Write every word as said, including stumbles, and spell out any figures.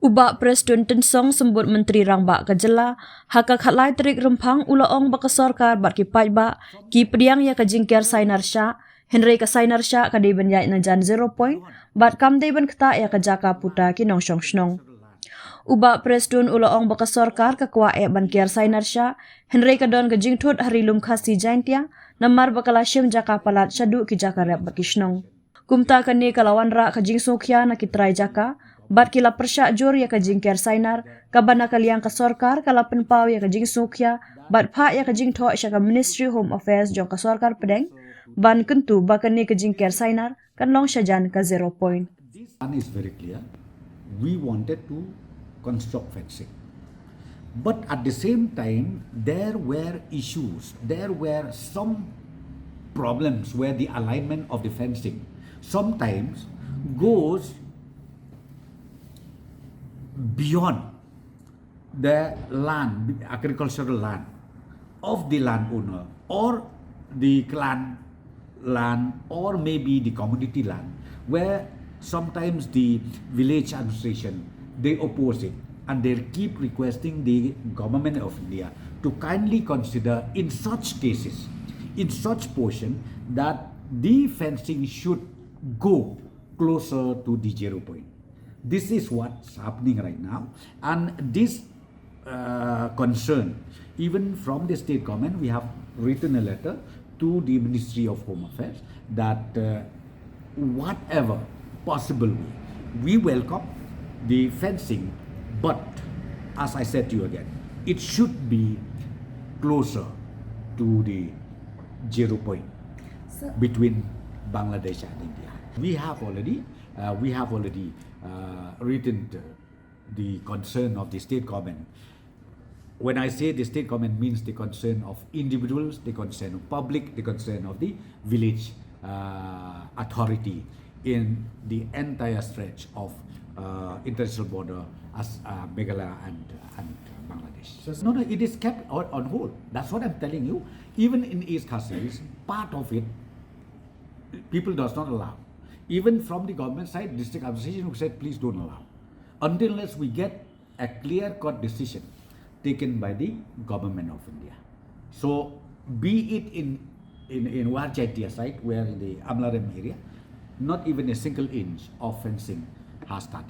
U Bah Prestone Tynsong, Symbud Myntri Rangbah ka jylla, ha ka khatlai tarik Rymphang u la ong ba ka sorkar bad ki paidbah ki pdiang ïa ka jingker sainar shah, hynrei ka sainar shah ka dei ban ïaid na jan zero point bad kam dei ban ktah ïa ka jaka puta ki nongshong shnong. U Bah Prestone u la ong ba ka sorkar ka kwah eh ban ker sainar shah, hynrei ka don ka jingthut ha Ri Lum Khasi Jaintia, namar ba ka la shim jaka palat shaduh ki jaka rep bad ki shnong. Kumta kane ka la wanrah ka jingsngewkhia na ki trai jaka, bad ki la pyrshah jur ïa ka jingker sainar, kaba na ka liang ka sorkar ka la pynpaw ïa ka jingsngewkhia bad phah ïa ka jingthoh sha ka Ministry Home Affairs jong ka sorkar pdeng, ban kyntu ba kane ka jingker sainar kan long shajan ka zero point. One is very clear. We wanted to construct fencing. But at the same time, there were issues, there were some problems where the alignment of the fencing sometimes goes beyond the land, agricultural land of the landowner or the clan land or maybe the community land, where sometimes the village administration, they oppose it, and they keep requesting the government of India to kindly consider in such cases, in such portion, that the fencing should go closer to the zero point. This is what's happening right now, and this uh, concern, even from the state government, we have written a letter to the Ministry of Home Affairs that uh, whatever possible way, we welcome the fencing, but as I said to you again, it should be closer to the zero point between Bangladesh and India. We have already, uh, we have already uh, written the, the concern of the state government. When I say the state government, means the concern of individuals, the concern of public, the concern of the village uh, authority in the entire stretch of uh, international border as uh, Meghalaya and, and Bangladesh. No, no, it is kept on, on hold. That's what I'm telling you. Even in East Khasi Hills, part of it, people does not allow. Even from the government side, district administration who said, please don't allow. Until unless we get a clear-cut decision taken by the government of India. So be it in in, in War Jaitia site, where in the Amlarem area, not even a single inch of fencing has started.